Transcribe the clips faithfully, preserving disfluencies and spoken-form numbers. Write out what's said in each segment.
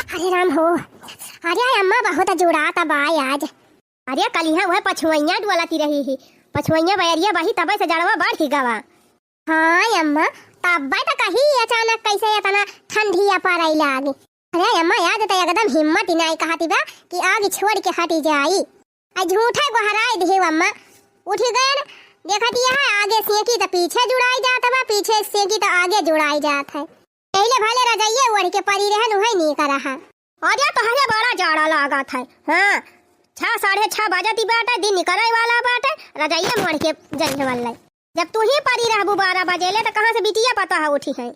अरे राम हो, अरे अम्मा बहुत जुड़ात बा आज। अरे कलिहा वह पछुआइया डोलती रही ही, पछुआइया बैरिया बही तबे से जड़वा बढ़ ही गवा। हाँ अम्मा, तब्बे त कही अचानक कैसे इतना ठंडिया पड़े लागी। अरे अम्मा, आज त एकदम हिम्मत ही नाई कहती बा कि आग छोड़ के हटी जाई। आ झूठा गोहराई दिहे अम्मा। उठी गए न, देखत यह आगे सेंकी त पीछे जुड़ाई जात बा, पीछे सेंकी त आगे जुड़ाई जात है। पहले भले रजाइये ओढ़ के परी रहन, उहै नीक रहा। अरे तोहरे बड़ा जाड़ा लागत है। हाँ, छह, साढ़े छह बजती बाटे, दिन निकरे वाला बाटे, रजाइये में ओढ़ के जइहे वाला। जब तू ही परी रहबू बारह बजे ले, तो कहाँ से बिटिया पता है उठी है?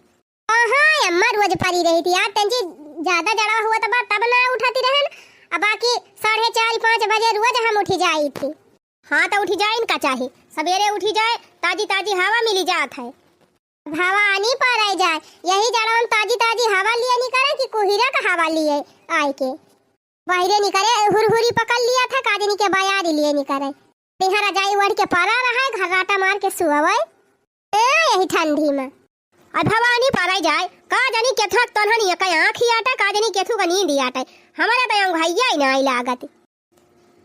हाँ, अम्मा रोज परी रही थी यार, तंजी ज्यादा जड़ा हुआ तो बा, तब ना उठाती रहन। अब बाकी साढ़े चार, पाँच बजे रोज हम उठी जाई थी। हाँ, तो उठी जाए इनका चाहे, सवेरे उठी जाए, ताजी ताजी हवा मिली जात है। भवानी पर आई जाए, यही जड़ा हम ताजी ताजी हवा लिए निकरे कि कुहिरा का हवा लिए आए के? बाहरे निकरे, हुरहुरी पकड़ लिया था, काजनी के बयारी लिए निकरे। यहाँ रजाई ओढ़ के परा रहा है, घर्राटा मार के सुअवे। ए, यही ठंडी में। अब भवानी परा जाए, का जानी केथुआ तोन्हन ये कई आँखी आटे, का जानी केथु का नींद आटे। हमारे तो यहाँ घैया ही नाई लागत।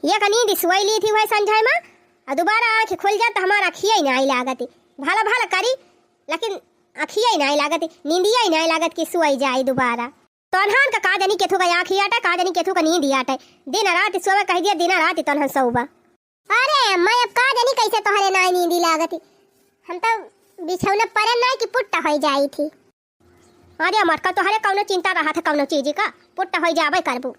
ये का नींद सोई ली थी वह संझाई में, और दोबारा आँख खुल जात तो हमारा अखिया ही नाई लागत। भला भला करी, लेकिन अखिया ही नाई लागत, नींदिया ही नाई लागत कि सोई जाए दोबारा। तोन्हन का का जानी केथु का आँखी आटे, का जानी केथु का नींद आटे। दिन रात सोवे कह दिया, दिन रात तोन्हन सोवा। अरे अम्मा, अब का जानी कैसे तोहरे नाई नींदी लागती। हम तो बिछौना परे नाई कि पुट्टा होई जाई थी। अरे मटका, तोहरे कौनो चिंता रहा था कौनो चीज का, पुट्टा होई जाबे करबू।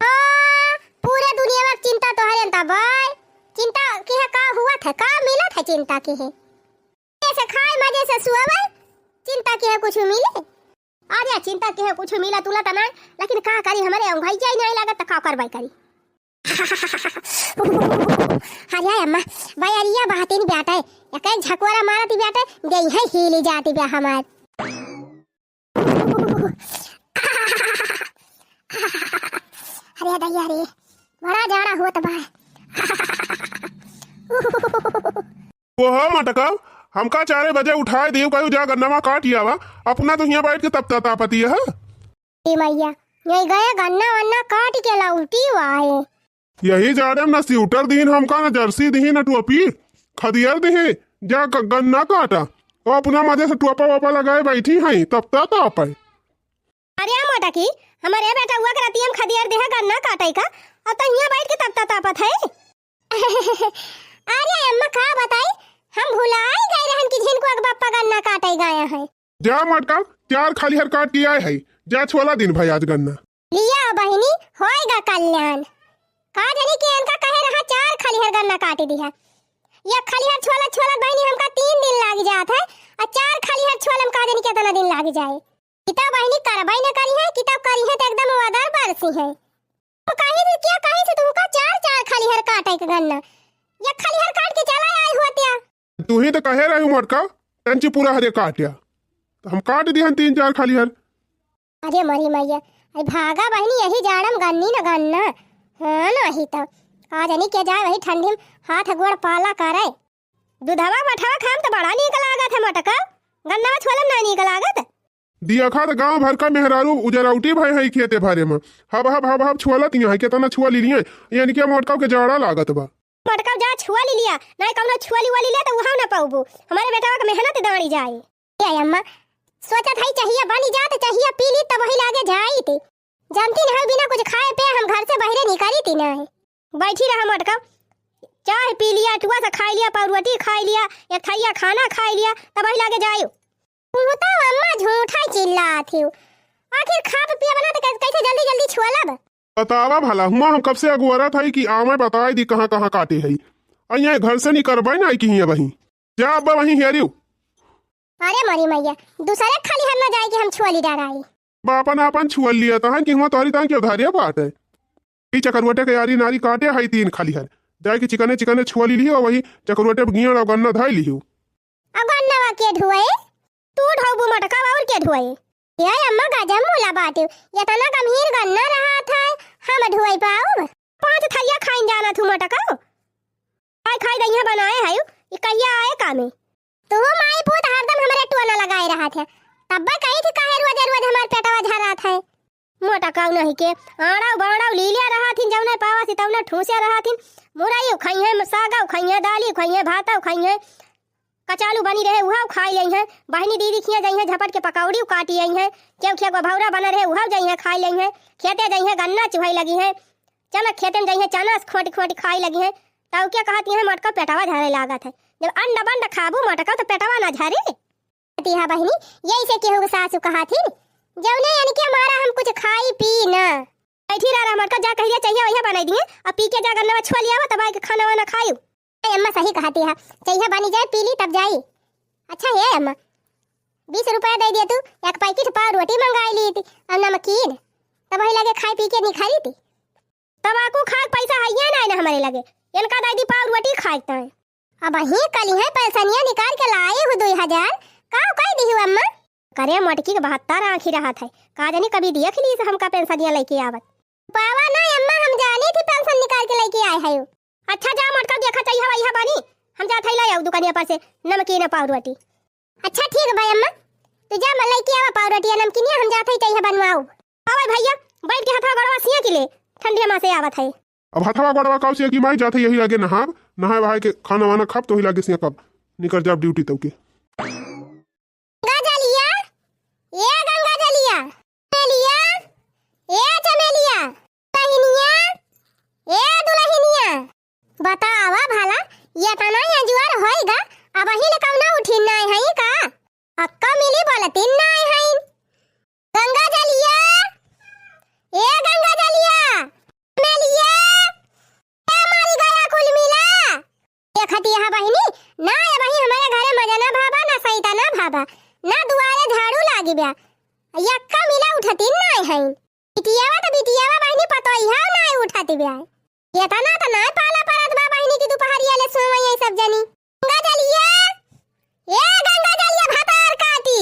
हाँ, पूरा दुनिया में चिंता तोहरे न तबाय। चिंता की है, का हुआ था, का मिला था चिंता की है? मजे से खाए, मजे से सुआवे, चिंता की है कुछ मिले? अरे चिंता की है कुछ मिला तुला तना, लेकिन का करी, हमारे अंगैया ही नहीं लागत त का करवाई करी। अरे अम्मा, बयरिया बहतीन बेटा, एक झकोरा मारती बेटा, देही हीली जाती बे हमार। अरे दैया रे, बड़ा जाड़ा होत बा। ओहो मटका, हमका चारे बजे उठाए दियो, कहू जा गन्नवा काट आवा, अपना तो हियाँ बैठ के तपता तापती है। ए मैया, यही गए गन्ना वन्ना काट के लौटी आए। यही जाड़े में न स्वेटर दीन हमका, न जर्सी दीन, न टोपी, खदियर दीन, जा ग-, गन्ना काटा। और अपना मजे से टोपा वोपा लगाए बैठी हैं, तपता तापे। अरे मोटकी, हमारे बेटा हुआ के रतिया में खदियर देहा गन्ना काटे का, और तो हियाँ बैठ के तपता तापत है। अरे अम्मा का बताई, हम भुलाई गए रहन कि झिनको एक बप्पा गन्ना काटे गया है। जा मटका, चार खलिहर काट के आए है, जा छोला दिन भाई आज गन्ना। लिया बहिनी, होएगा कल्याण। का जानी कि इनका कहे रहा चार खलिहर गन्ना काट दिया। ये खलिहर छोला छोला बहिनी हमका तीन दिन लाग जात है, और चार खलिहर छोला में का जानी कितना दिन लाग जाए। किता बहिनी करबई न करी है, किता करी है तो एकदम वदर बरसी है। तो कहीं से क्या, कहीं से तुमका चार चार खलिहर काटे के गन्ना, ये खलिहर काट के चला आए हुआ त्या। तू ही तो कहे रही मोटका, टंची पूरा हरे काट्या, तो हम काट दिहन तीन चार खलिहर। अरे मरी मैया, अरे भागा बहिनी, यही जाड़म गन्नी न गन्ना। हाँ, नहीं तो का जानी के जाए वही ठंडी में हाथ गोड़ पाला करे। दूधवा मठवा खाम तो बड़ा नीक लागत है मोटका, गन्नवा छोलम ना नीक लागत। दिया खा तो गांव भर का मेहरारू उजरौटी भय है खेते भरे में, हब हब हब हब छुअलत यहाँ है, केतना छुआ ली लिए, यानी कि मोटका के जाड़ा लागत बा। मोटका जा छुआ ली लिया, नहीं कौनो छुआ ली वाली ले तो वहाँ ना पाऊबू, हमारे बेटवा के मेहनत दाड़ी जाए। ए अम्मा, सोचत हई चहिया बनी जात, चहिया पी ली तब वही लागे जाइत। जानती न हई बिना कुछ खाए पे हम घर से बहरे निकली थी नहीं। बैठी रहा मोटका, चाय पी लिया, टुआ से खाई लिया, पाव रोटी खाई लिया, एक थरिया खाना खाई लिया, तब वही लागे जायो। तू तो अम्मा झूठा चिल्लात हियो। आखिर खा तो पिया बना तो कै-, कैसे जल्दी जल्दी छुअलब? बतावा भला, हुआ हम कब से अगुअरत हई कि आवे बताई दी कहाँ कहाँ काटे हई। अइया घर से निकरबे ना आई कि हियाँ वहीं। जा अब्बा वहीं हेरियो। अरे मरी मैया, दूसरे खलिहर न जाए कि हम छुअली डराई। बा अपन अपन छुअल लिया तहन कि हुआ तोहरी तहन के उधारिया बाटे। ई चकरुअटे के यारी नारी काटे हई तीन खलिहर। जाए कि चिकने चिकने छुअली लियो, वही चकरुअटे पे गियड़ और गन्ना धाई लियो। अब गन्नवा के ढुए? तू ढोबू मटका और के ढुए? ये अम्मा गजब मुला बाटे, इतना गंभीर गन्ना रहा था, हम ढुए पाउब? पाँच थरिया खाइन जाना थू मटका। खाई खाई दहिया बनाए है, ये कहिया आए कामे? तू माई पूत हरदम हमरे टोना लगाए रहा थे। तब्बे कही थी काहे रोज रोज हमार पेटवा झरात है। मोटकऊ नहीं के आड़ऊ बाड़ऊ लीलिया रहत हिन, जौने पावा सी तौने ठूसे रहत हिन। मुरई खइहें, सागऊ खइहें, दाली खइहें, भातऊ खइहें। कचालू बनी रहे उहऊ खाई लइहें। बहिनी दीदी खिया जइहें, झपट के पकौड़ी काटी अइहें। केहू खिया गोभौरा बना रहे उहऊ जइहें खाई लइहें। खेते जइहें, गन्ना चुहई लगिहें। चना खेते में जइहें, चना खोटी खोटी खाई लगिहें। तऊ के कहत इहें मोटकऊ पेटवा झरे लागत है। जब अंड बंड खाबू मोटकऊ तो पेटवा ना झरे। कहती है बहिनी, यही से केहू के सासू कहा थी, "जौने इनके मारा हम कुछ खाई पी ना।" बैठी रह, मोटका जा कहिया चाहिए वही बनाई दिए, अब पी के जा गन्ना में छुआ लिया तब आके खाना वाना खायू। ए अम्मा सही कहती है, चाहिए बनी जाए पी ली तब जाई। अच्छा हे अम्मा, बीस रुपया दे दिया तू, एक पैकेट पाव रोटी मंगाई ली थी और नमकीन, तब वही लगे खाई पी के निखारी थी। तमाकू खाए के पैसा हइये नाई ना हमरे लगे। इनका दे दी पाव रोटी खाए के ताई। अबहीं कलिहे पेंशनिया निकाल के लाई हूँ दुई हजार। का कह दी हूँ अम्मा? करे मोटकी के बहत्तर आँखी रहत है। का जानी कभी देख ली से हमका पेंशनिया लेके आवत। पावा ना अम्मा, हम जानी थी पेंशन निकाल के लेके आए है। अच्छा जा मोटका देखा चाहिए वही बनी। हम जात है लाई आऊ दुकानिया पर से नमकीन पाव रोटी। अच्छा ठीक बा अम्मा, तू जा, मैं लइके आवा पाव रोटिया नमकीनिया, हम जात हई चाहिए बनवाऊ। आवे भैया, बैठ के हथवा गोड़वा सिया की ले, ठंडिया माँ से आवत है। अब हथवा गोड़वा काऊ सिया की माई, जात है यही लागे नहाब, नहाए वहाए के खाना वाना खाब, तो ही लागे सिया कब निकर जाब ड्यूटी तऊ के। गंगा जलिया, ए गंगा जलिया, चमेलिया, ए चमेलिया, दुलहिनिया, ए दुलहिनिया। बतावा भला, ये तना अजुअर होइगा, अबहीं ले कौनो उठिन नाई हई का? अक्का मिली बोलतिन नाई हई। गंगा जलिया, ए गंगा जलिया, मेलिया, ए मारी गया कुल मिला। देखत यहाँ बहिनी, ना अबहीं हमारे घरे मजा ना भावा, ना सैता ना भावा, ना दुआरे झाड़ू लागी ब्या। यक्का मिला उठतिन नाई हई। बिटियावा त बिटियावा बहिनी पतोहिया नाई उठत बे। एतना त नाई पाला परत बा बहिनी की दुपहरिया ले सोवई सब जनी। गंगा जलिया, ए गंगा जलिया भतार काटी।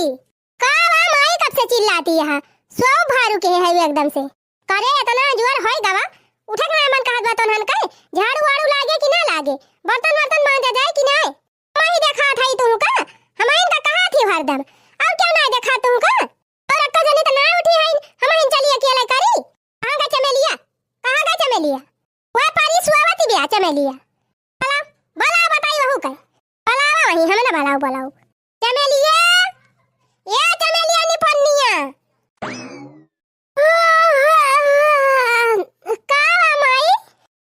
का बा माई कब से चिल्लाती है? सौ भारू के है एकदम से। करे एतना जोर होई गवा, उठे के ना मन कहत बा तोहन के, झाड़ू वाड़ू लागे कि ना लागे, बर्तन वर्तन मांजा जाए कि ना? हमही देखात हई तुहका, हमहिन त कहत ही हरदम। अब क्यों नाई देखात तुहका? और अक्का जनी त नाई उठी हई, हमहिन चली अकेले करी। कहाँ गई चमेलिया? कहाँ गई चमेलिया? वह पारी सुआवती बिया चमेलिया। भला, भला बताई वहू के। भलावा वही, हमें ना भलाऊ, भलाऊ। चमेलिया, ए चमेलिया निपन्निया। का बा माई?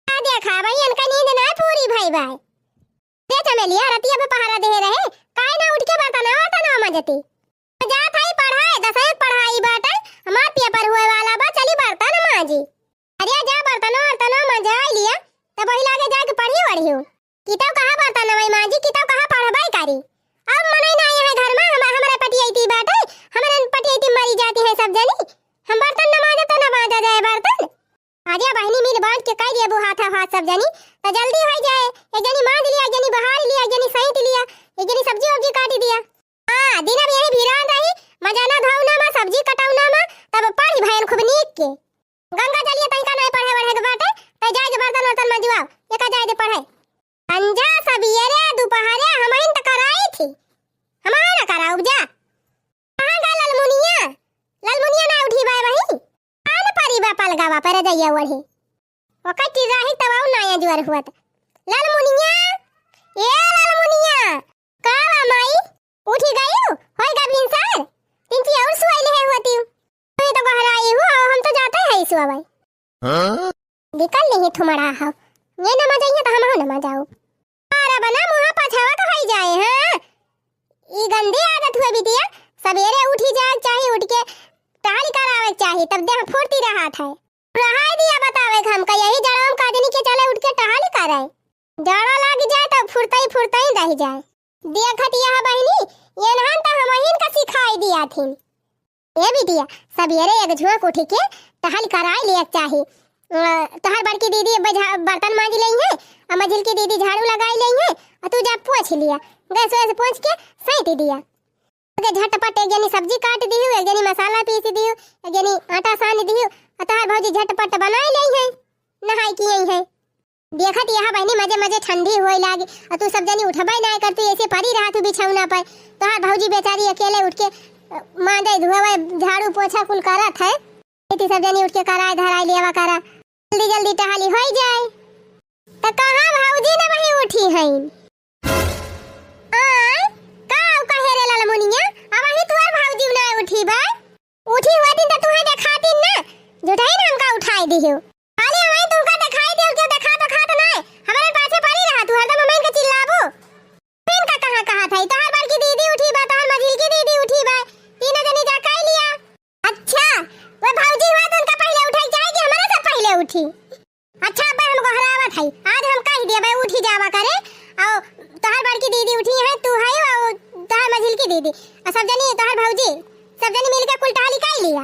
का देखा भाई, इनका नींद ना पूरी भई बाय। ए चमेलिया, रतिया पे पहरा दे रहे, काहे ना उठ के बर्तन, बर्तन मांजती? जात हई पढ़ाई, दसवीं पढ़ाई बाटे, हमार पेपर हुए वाला बा, चली बर्तन मांजी। अरे जा बर्तनो वर्तनो मांजाई लिया, तब वही लागे जाके पढ़ी वढ़ी हो। किताब कहाँ बर्तन वही मांजी, किताब कहाँ पढ़बाई करी। अब मनई ना आए हैं घर में, हम, हमारे पटियाई बाटे, हमारे पटियाई मरी जाती है सब जनी। हम बर्तन न मांजे तो न मांजा जाए बर्तन। अरे बहिनी मिल बांट के कई दिया बुहाथा भात सब जनी, तो जल्दी हो जाए। एक जनी मांज लिया, एक जनी बहार लिया, एक जनी सैंत लिया, एक जनी सब्जी वब्जी काटी दिया। हाँ, दिन अब यही भिरान रही, मजाना धौना मा, सब्जी कटौना मा, तब पढ़ी भयन खूब नीक के। गंगा जलिया तनिका नाई पढ़े वढ़े के बाटे, तै जाए के बर्तन वर्तन मंजवाओ, एका जाए दे पढ़े। अंजा सबियरे दुपहरे हमहिन त कराई थी, हमार न कराउब जा। कहाँ गा ललमुनिया? ललमुनिया ना उठी बाय वही। आन परी बा पलगावा पर जइया ओढ़े। ओकर चिल्लाही तब आऊ नाया जुआर हुआ त। ललमुनिया, ए ललमुनिया, का बा माई? उठी गयू? होई गा भिनसार? तिनकी और सुआई लेहे होती। मैं तो बहराई हूँ, हम तो जाते हैं ईसु भाई। हाँ? निकल नहीं थुमड़ा हो। ये नमा जाइए तो हम हो नमा जाओ। अरे बना मुँह पछावा तो होई जाए, हाँ? ई गंदी आदत हुए बिटिया, सवेरे उठी जाए चाही, उठ के टहल करावे चाही, तब देह फुर्ती रहत है। रहाई दिया बतावे के हमका, यही जड़वा में काजनी के चले उठ के टहल करे। जड़वा लाग जाए तब फुर्तई फुर्तई दह जाए। देखत यह बहिनी, एनहन त हमहिन का सिखाई दिया थिन। ए बिटिया, सबेरे एक झोंक उठ के टहल कराई लेक चाही। अ, तोहर बड़की दीदी बजा-, बर्तन मांज लेई है, आ मझिलकी दीदी झाड़ू लगाई लेई है, आ तू जा पोंछ लिया, गैस वैस पोंछ के सैंत दिया। ओके झटपट एक जनी सब्जी काट दिहू, एक जनी मसाला पीस दिहू, एक जनी आटा सान दिहू, आ तोहर भौजी झटपट बनाई लेई है, नहाई की आई है। देखत यह बहिनी मजे मजे ठंडी होए लागी, आ तू सब जनी उठबे ना कर, तू ऐसे परी रहा तू बिछौना पर। तोहार भौजी बेचारी अकेले उठ के माँजै धोवै, झाड़ू पोछा कुल करत है। इति सब जनी उठ के कराय धराय लेवा करा, जल्दी जल्दी टहली होइ जाए। त कहाँ भौजी न वही उठी हैं? आय, का उ कहे रे ललमुनिया, अबहीं तुहर भौजी न उठी बा? उठी हुआ दिन त तुहैं देखातिन न, झूठही न हमका उठाय दिहु। खाली हमैं तुहका देखाई देउ, केउ देखात ओखात नाय। हमरे पाछे परी रहा तू, हरदम हमैं के चिल्लाबू। फिर का कहाँ कहा था, तोहार बड़की दीदी उठी बा, तोहार मझिलकी दीदी उठी बा, तीनों जनी जा कइ लिया। अच्छा, वो भौजी हुआ तो उनका पहिले उठाई चाहे कि हमरे से पहिले उठी? अच्छा, अब हम गोहरावत हई, आज हम कहि दिया बे उठी जावा करे, अउ तोहार बड़की दीदी उठी है, तू है, अउ तोहार मझिलकी दीदी, अउ सब जनी तोहार भौजी, सब जनी मिलके कुल टहली कइ लिया।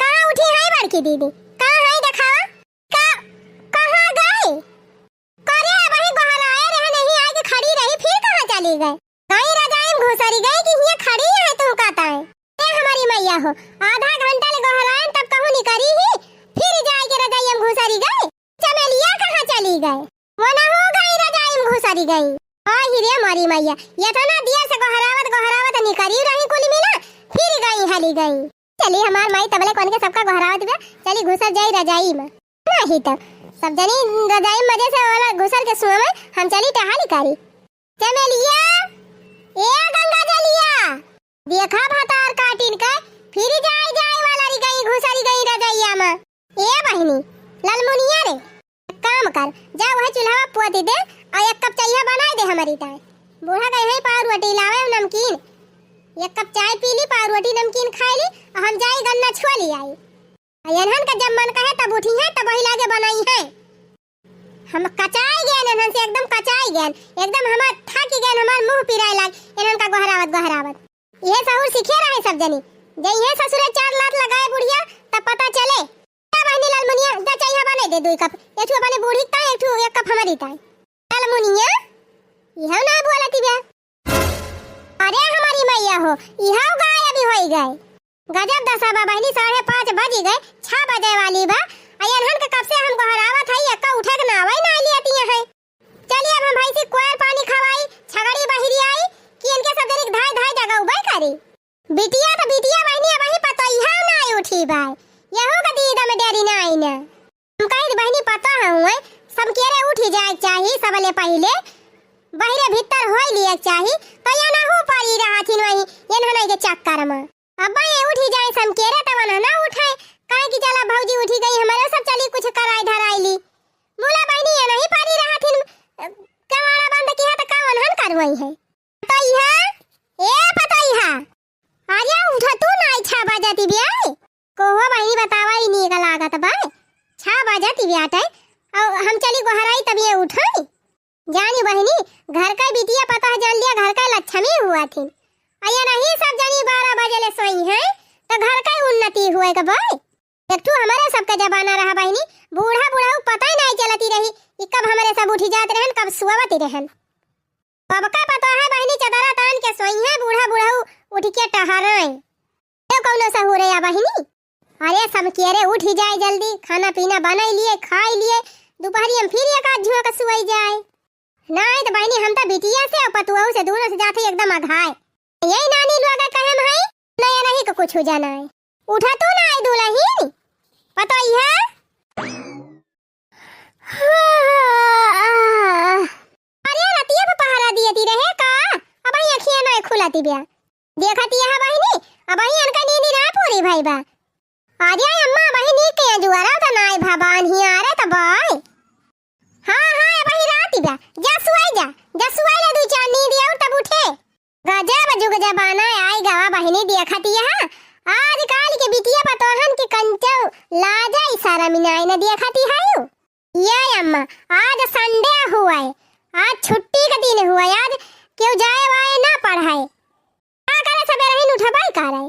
कहाँ उठी है बड़की दीदी? कहाँ है देखावा? का, कहाँ गई? करे अबहीं गोहराए रहे, नहीं आए के खड़ी रही, फिर कहाँ चली गई? गई रजाई में घुसरी गई कि हियाँ खड़ी है तू कहता है? ए हमारी मैया हो, आधा घंटा ले गोहराए तब कहूँ निकरी ही, फिर जाए के रजाई में घुसरी गई। चमेलिया कहाँ चली गई? वो ना हो गई रजाई में घुसरी गई। आई रे मोरी मैया, ये तो ना दिया से गोहरावत गोहरावत निकरी रही कुल मिला, फिर गई हली गई। चली हमार माई तबले कौन के सबका गोहरावत बा, चली घुसर जाई रजाई में। नहीं तो सब जनी रजाई में मजे से वाला घुसर के सुआ में हम चली टहली करी। चमेलिया, ए गंगा जलिया, देखा भतार काटिन के फिर जाई जाई वाला री गई घुसरी गई रजइया में। ए बहिनी, ललमुनिया रे, एक काम कर, जा वह चूल्हा पोती दे अउ एक कप चइहा बनाई दे हमरी ताई। बूढ़ा गए हैं पाव रोटी लावे नमकीन, एक कप चाय पी ली, पाव रोटी नमकीन खाई ली, अउ हम जाई गन्ना छुआ ली आई। अउ एनहन का जब मन कहे तब उठी हैं, तब वही लागे बनाई हैं। हम कचाई गए एनहन से, एकदम कचाई गए, एकदम हमार थक गए, हमार मुँह पिराए लाग एनहन का गोहरावत गोहरावत। ये सहूर सीखे रहे सब जनी, जे ये ससुरे चार लात लगाए बुढ़िया तब पता चले। जा बहिनी ललमुनिया, जा चइहा बने दे दुई कप, एक ठू अपने बूढ़ी ताई, एक ठू एक कप हमारी ताई। ललमुनिया, इहउ ना बोलती बे। अरे हमारी मैया हो, इहउ गाय अभी होई गए। गजब दसा बा बहिनी, साढ़े पाँच बजी गए, छह बजे वाली बा। अ एनहन के कब से हम गोहरावत हई, एक्का उठे के नावै ना लियतिया है। चली अब हम भैंसी कोयर पानी खवाई, छगड़ी बहिरी आई, कि इनके सब जनी धाय धाय जगउबै करी। बिटिया तो बिटिया बहिनी, अबहीं पतोहिया ना उठी बाय, यहू का दीदा में डेरी ना आई ना। हम कही बहिनी पता है हुए, समकेरे उठी जाए चाही, सबले पहिले बहिरे भीतर होई लिए चाही, तो ये ना हो पारी रहथिन वही, ये ना के चक्कर में। अब ये उठी जाए समकेरे, तब ना, ना उठाए, काहे कि चला भौजी उठी गई, हमारे सब चली कुछ कराई धराई ली। मुला बहिनी ये नहीं पारी रहथिन, अ, केवाड़ा बंद किया तो का वनहन करवाई है। पतोहिया, ए पतोहिया, अरे उठ तू ना, छह बजती बे। कोहो बहिनी बतावा ही नीक लागत बा, छह बजती बे आटे, अउ हम चली गोहराई तब ये उठाई। जानी बहिनी, घर का बिटिया पता है जान लिया, घर का लक्ष्मी हुआ थी। अया नहीं सब जनी बारह बजे ले सोई हैं, तो घर का उन्नति हुए के भाई। एक ठू हमारे सबके जमाना रहा बहिनी, बूढ़ा बुढ़ऊ पता ही नहीं चलती रही कि कब हमारे सब उठी जात रहन, कब सुअवती रहन। अब का पता है बहिनी, चदरा तान के सोई है, बूढ़ा बुढ़ऊ उठ के टहराए। ये कौनो सहूर है या बहिनी? अरे समकेरे उठी जाए जल्दी, खाना पीना बनाई लिए, खाई लिए, दोपहरी हम फिर एक आध झुआ के सुई जाए। नहीं तो बहिनी, हम तो बिटिया से और पतुआऊ से दोनों से जाते एकदम अघाए। यही नानी लोग कहे हम हई, नया नहीं को कुछ हो जाना है। उठा तू ना आई दुलहिन, पतोहिया। अरे रतिया पे पहरा दियती रहे का? अबहीं अखिया ना खुलती बे। देखती है बहिनी, अबहीं इनका नींद ना पूरी भई बा। अरे अम्मा, अबहीं नींद के जुआरा तो नाई भवान ही आ रहे तो बाय। हाँ, हाँ, अबहीं राती बा। जा सुआई जा, जा सुआई ले दुई चार नींद और तब उठे। गजब जुग जमाना आई गवा बहिनी, देखती है। आजकाल के बिटिया पतोहन के कंचौ लाजा इशारा मिनाई न देखती है। ये अम्मा, आज Sunday हुआ है, आज छुट्टी का दिन हुआ है, आज केहू जाए वाए ना पढ़ाए। का करे सबेरे ही उठबाई का रहे?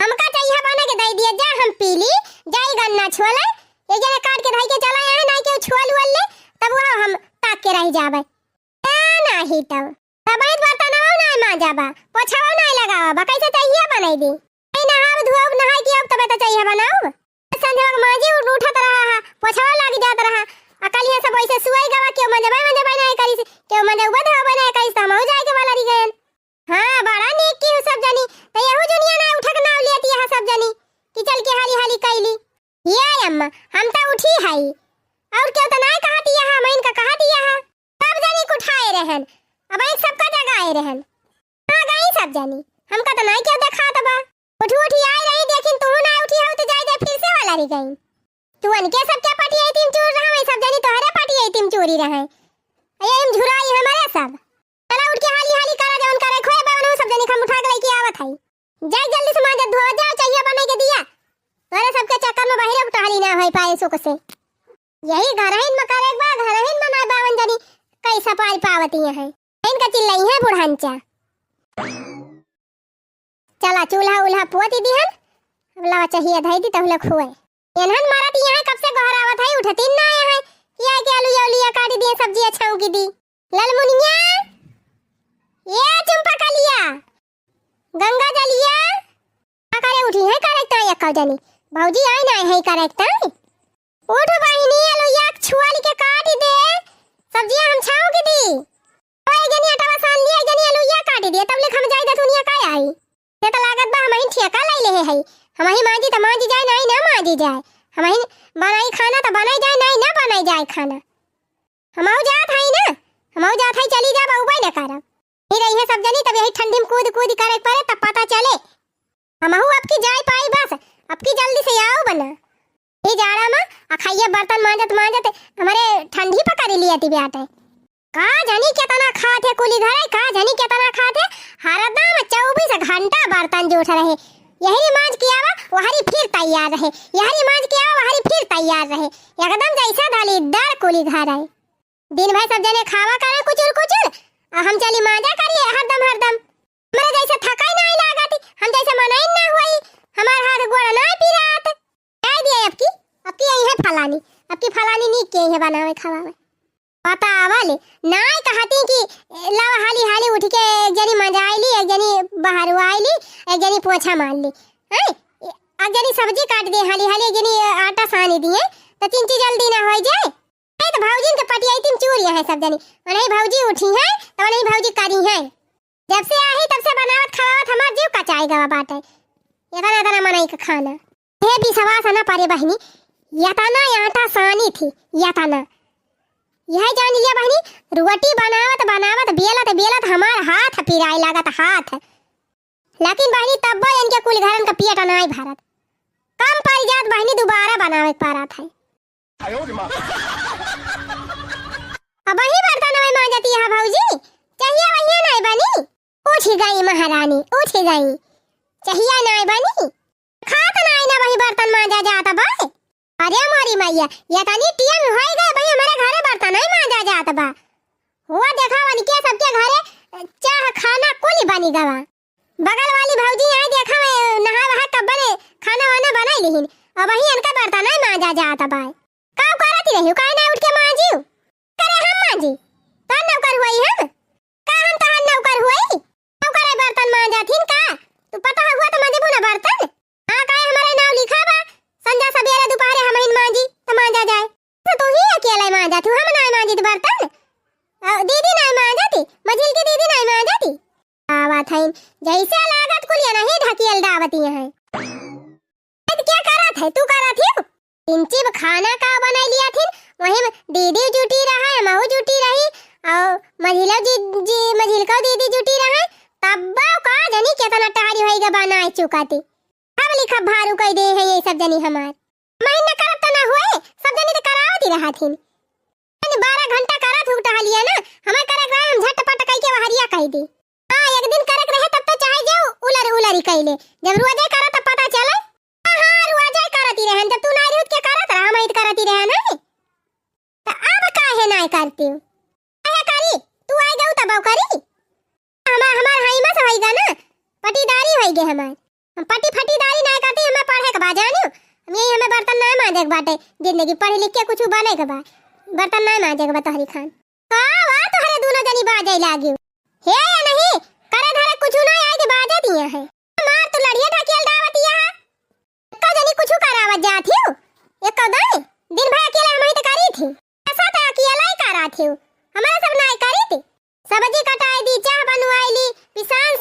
हमका चइहा बना के दई दिया, जा हम पी ली, जाई गन्ना छोले, एक जने काट के धई के चला आए, ना केहू छोल वोल ले, तब वह हम ताक के रह जाबे। ए नाही तब, तब बर्तनवा ना मांजाबा, पोछवा ना लगावा बा, कैसे चइहा बनाई दी? ए नहाव धोव, नहाई के अब तबे तो चइहा बनाऊ। संझवा के मांजी उठ-, उठत रहा है, पोछवा लाग जात रहा। आ कल यहाँ सब वैसे सुआई गवा, केहू मंजबा, मंजबा नहीं करी, केहू मंजबा धोबा नहीं करी, तो हमहू जाए के वाला रह गए। हाँ, बड़ा नीक किहू सब जनी, त यहू जुनिया ना उठक नाव लियत यहा सब जनी, कि चल के हाली हाली कइली। ये अम्मा, हम त उठी हई, अउर केहू त नाय कहत यहा, हमहिन का कहत यहा। सब जनी कुठाए रहन, अब एक सबका जगाए रहन। आ गई सब जनी, हमका त नाय केहू देखात बा। उठी उठी आए रही, देखिन तुहू ना उठी हऊ त जाई दे फिर से वाला रही गई। तू अनके सबके पटियाई तिम चूर रहा, वही सब जनी तोहरे पटियाई तिम चूरी रहे। ये इम झुराई हमारे सब। चला उठ के हाली हाली करा, जवन करे खोए बा, उनहु सब जनी हम उठा के लइके आवत हई। जाई जल्दी से मांजत धोवत जाओ, चहिया बनाई के दिया। तोरे सबके चक्कर में बहिरे टहली ना होई पाए सुख से। यही घरहिन में करे के बा, घरहिन में ना बावन जनी कैसा पारी पावती है। इनका चिल्लाई है बुढ़ांचा। चला चूल्हा उल्हा पोती दिहन, अब लावा चहिया धई दी तहुले खोए। एनहन मरत यहाँ कब से गोहरावत है, उठतीन ना आया है कि आके आलू यौलिया काटी दिए, सब्जी अच्छा की दी। ललमुनिया, ए चंपा कलिया, गंगा जलिया, का करे उठी है करे ताई अक्का जनी? भौजी आई ना है करे ताई। उठ बहिनी, आलू याक छुआली के काटी दे, सब्जिया हम छाऊ की दी। ओ एक जनी आटावा सान लिया, एक जनी आलू याक काटी दे, तब ले हम जाई दे दुनिया का आई। ते त लागत बा हमहिन ठेका लाई लेहे हई। हमही मांजी त मांजी जाए, नाई ना मांजी जाए। हमहिन बनाई खाना त बनाई जाए, नाई ना बनाई जाए खाना। हमहू जात हई ना, हमहू जात हई, चली जा, बउबई ना करब। फिर अइहे सब जनी, तब यही ठंडी में कूद कूद करे के पड़े, तब पता चले। हमहू अब की जाए पाई बस, अब की जल्दी से आओ बना। ई जाड़ा में अखाइया बर्तन मांजत मांजत हमरे ठंडी पकड़ लिया ती बाटे। का जानी केतना खात है कुली घरे, का जानी केतना खात है। हरदम चउबीस घंटा बर्तन जूठ रहे। यहरी मांज के आवा, वहरी फिर तैयार रहे। यहरी मांज के आवा, वहरी फिर तैयार रहे। एकदम जैसे दलिद्दर कुली घर है। दिन भर सब जने खावा करे कुचुर कुचुर, आ हम चली मांजा करिए हरदम हरदम। हमरे जैसे थकाई नाई लागत, हम जैसे मनई ना हुई, हमार हाथ गोड़ नाई पिरात। कह दिए अब की, अब की यही है फलानी, अब की फलानी नीक के है बनावे खावावे। बतावल, नाय कहती कि लावा हाली हाली उठ के एक जनी मंजाइली, एक जनी बहरवाइली, एक जनी पोछा मारली। हैं? एक जनी सब्जी काट दे हाली हाली, एक जनी आटा सानी दिए, त चिंची जल्दी ना होइ जाए। ए, त भौजिन के पटियाई तिम चूरिया है सब जनी। उन्हीं भौजी उठी हैं, त उन्हीं भौजी करी हैं। जब से आई, तब से बनावत खवावत हमार जीव कचाई गवा बाटे। एतना, एतना मनई के खाना। हे विश्वास ना परे बहिनी, यतना आटा सानी थी, यतना। यह जान लिया बहिनी, रोटी बनावत, बनावत, बेलत, बेलत हमार हाथ पिराए लागत, हाथ। लेकिन बहिनी, तब्बो इनके कुल घरन का पेट नाई भरत। कम पड़ जात बहिनी, दोबारा बनावे के पड़त है। अबही बर्तन नाई मांजती है भौजी, चहिया वहिया नाई बनी। उठ गई महारानी, उठ गई, चहिया नाई बनी। खात नाई ना वही बर्तन मांजा जात बा। अरे मोरी मैया, ये तनी टीएम होई गए भाई, हमारे घरे बर्तन नाई मांजा जात बा। हुआ देखा उनके सबके घरे चाह खाना कुल बनी गवा। बगल वाली भौजी आई देखा, नहा वहा कब बने, खाना वाना बनाई लिहिन। अबही इनका बर्तन नाई मांजा जात बा। का करत रही, काहे ना उठ के मांजी? करे हम मांजी, तोर नौकर हुई हम? का हम तोहार नौकर हुई? नौकर है बर्तन मांजा थिन का? तू पता हुआ त मांजे ना बर्तन। हाँ, काहे हमारे नाव लिखा बा, संझा सबेरे दोपहरे हमहिन मांजी त मांजा जाए। तो तू ही अकेले मांजा थू, हम नाय मांजी थी बर्तन। अ, दीदी नाय मांजा थी, मझिल की दीदी नाय मांजा थी। आवत हईन, जैसे लागत कुलिया नहीं ढकियल दावती हैं। अब क्या करत है? तू करत हियो? इंची खाना का बनाई लिया थिन, वहीं में दीदी जुटी रहा है, महू जुटी रही, और मझिलो जी, जी, मझिलको दीदी जुटी रहा है, तब का जनी केतना टहरी होई गा बनाए चुकाती। अब लिखा भारू कई दे है ये सब जनी हमार। महीन न करत त ना हुए, सब जनी त करावत ही रहा थिन। यानी बारह घंटा करत हूँ टहलिया ना, हमें करक रहे हम झटपट कई के वहरिया कई दी। हाँ, एक दिन करक रहे तब तो चाहे जाओ उलर उलरी कई ले। जब रोजे करत तब पता चले। हाँ, हाँ, रोजे करत ही रहन, जब तू नाई रहत के करत रहा, हम इत करत ही रहन है। त अब काहे नाई करती हूँ? काहे करी? तू आई गऊ तब करी? हमार, हमार हाई में से होई गा ना, पटीदारी होई गे हमार। हम पटी फटीदारी ना करती, हमें पढ़े के बा, जानियो। हम यही हमें बर्तन ना मांजे के बाटे, जिंदगी पढ़ लिख के कुछ बने के बा, बर्तन ना मांजे के बा तोहरी खान। का वा तोहरे दोनों जनी बाजे लागियो? हे या नहीं, करे धरे कुछ ना आए के बाजे दिया है। मार तू लड़िए ढकेल डावतिया है। एको जनी कुछ करावत जात हियो? एको दाई? दिन भर अकेले हम ही तो करी थी। ऐसा तो अकेले ही करा थी। हमारा सब ना करी थी। सब्जी कटाई दी, चाह बनवाई ली, पिसान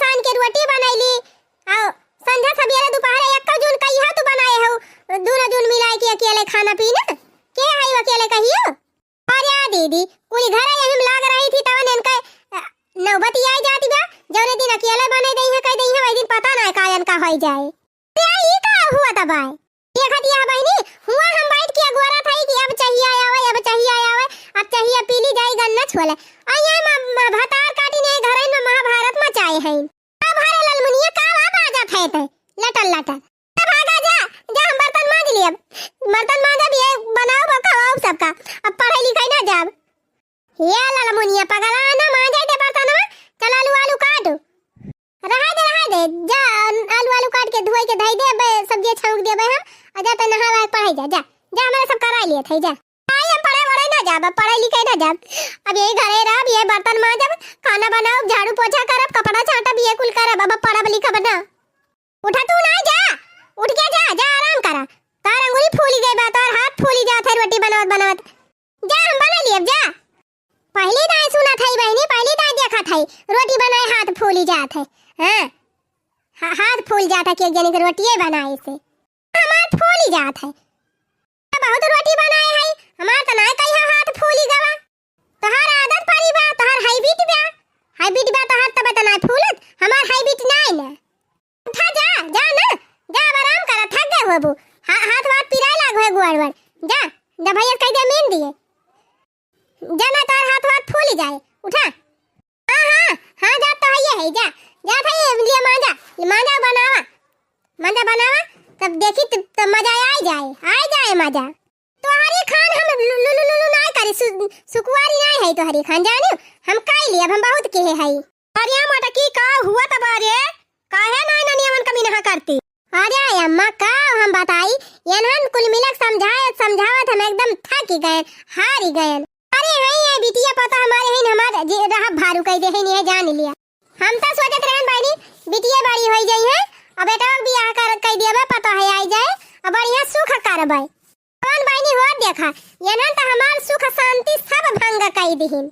खाना पीना? के है अकेले कहियो? अरे दीदी, कुल घर यही में लाग रही थी, तवन इनका, अ, नौबत आई जाती बा। जौने दिन अकेले बने दई है, कह दई है, वही दिन पता ना का इनका होई जाए। अरे ई का हुआ तब आए? देखत यह बहिनी, हुआ हम बैठ के अगोरत हई कि अब चाहिया आवे, अब चाहिया आवे, अब चाहिया पी ली जाई, गन्ना छोले। आ ये म-, म-, भतार काटी ने घर में महाभारत मचाए हैं। अब हरे ललमुनिया का बात आ जात है ते? लटर लटर। जा भागा जा, जा हम बर्तन मांज लिए। बर्तन मांजब, ये बनाओ, खाओ सबका। अब पढ़े लिखे ना जाब। ये ललमुनिया पगला ना, मांजे दे बर्तनवा। चल आलू, आलू काट। रहा दे, रहा दे। जा, आलू, आलू काट के धोई के धई दे, अब सब्जी छौंक देबे हम। और जा पे नहा वहा के पढ़े जा, जा। जा, हमारे सब करा लिए थे, जा। आई हम पढ़े वढ़े ना जाब, अब पढ़े लिखे ना जाब। अब यही घरे रहब, ये बर्तन मांजब, खाना बनाओ, झाड़ू पोछा करब, कपड़ा छांटब, ये कुल करब, अब पढ़ब लिखब ना। उठा तू ना, जा, उठ के जा, जा आराम करा। तार अंगुरी फूली गई बा, तार हाथ फूली जात है रोटी बनावत बनावत। जा हम बना लिए, अब जा। पहली दाई सुनत है बहिनी, पहली दाई देखत है रोटी बनाए हाथ फूली जात है। हाँ, हा-, हाथ फूल जात है कि एक जने के रोटिए बनाए से हमार फूली जात है। बहुत रोटी बनाए है, हमार तो ना कहिया हाथ फूली गवा। तोहार आदत पड़ी बा, तोहार habit बा, habit बा तोहार, तब तो ना फूलत, हमार habit ना है ना। उठा जा, जा ना, जा अब आराम करा, थक गए होबू। हा-, हाथ वाथ पिराए लाग है गोड़ वड़। जा, जा भैया कह दे मीन दिए। जा ना तोहार हाथ वाथ फूली जाए, उठा। हाँ, हाँ, हाँ, जा तो है ये है, जा। जा था ये लिए मांजा, ये मांजा बनावा। मांजा बनावा, तब देखी त-, तब मजा आ जाए, आ जाए मजा। तोहरी खान हम लु-, लु-, लु-, लु-, लु नाय करी, सु-, सुकुवारी नाय है तोहरी खान, जानियो? हम काई लिए, अब हम बहुत केहे हई। अरे मोटकी, का हुआ तब रे? काहे नाय ननियमन कमी नहा करती? अरे अम्मा, का हम बताई, एनहन कुल मिलक समझाए, समझावत हम एकदम थक ही गए, हार ही गए। अरे हैं ये बिटिया पता हमारे हैं, हमार जे रहब भारू कह दे हैं, ये जान लिया। हम तो सोचत रहन बहिनी, बिटिया बड़ी होई जाई है, अब बेटा बियाह कर, कह दिया पता है आई जाए, अब बढ़िया सुख करबे। कौन बहिनी हो देखा, एनहन तो हमार सुख शांति सब भंग कई दिहिन।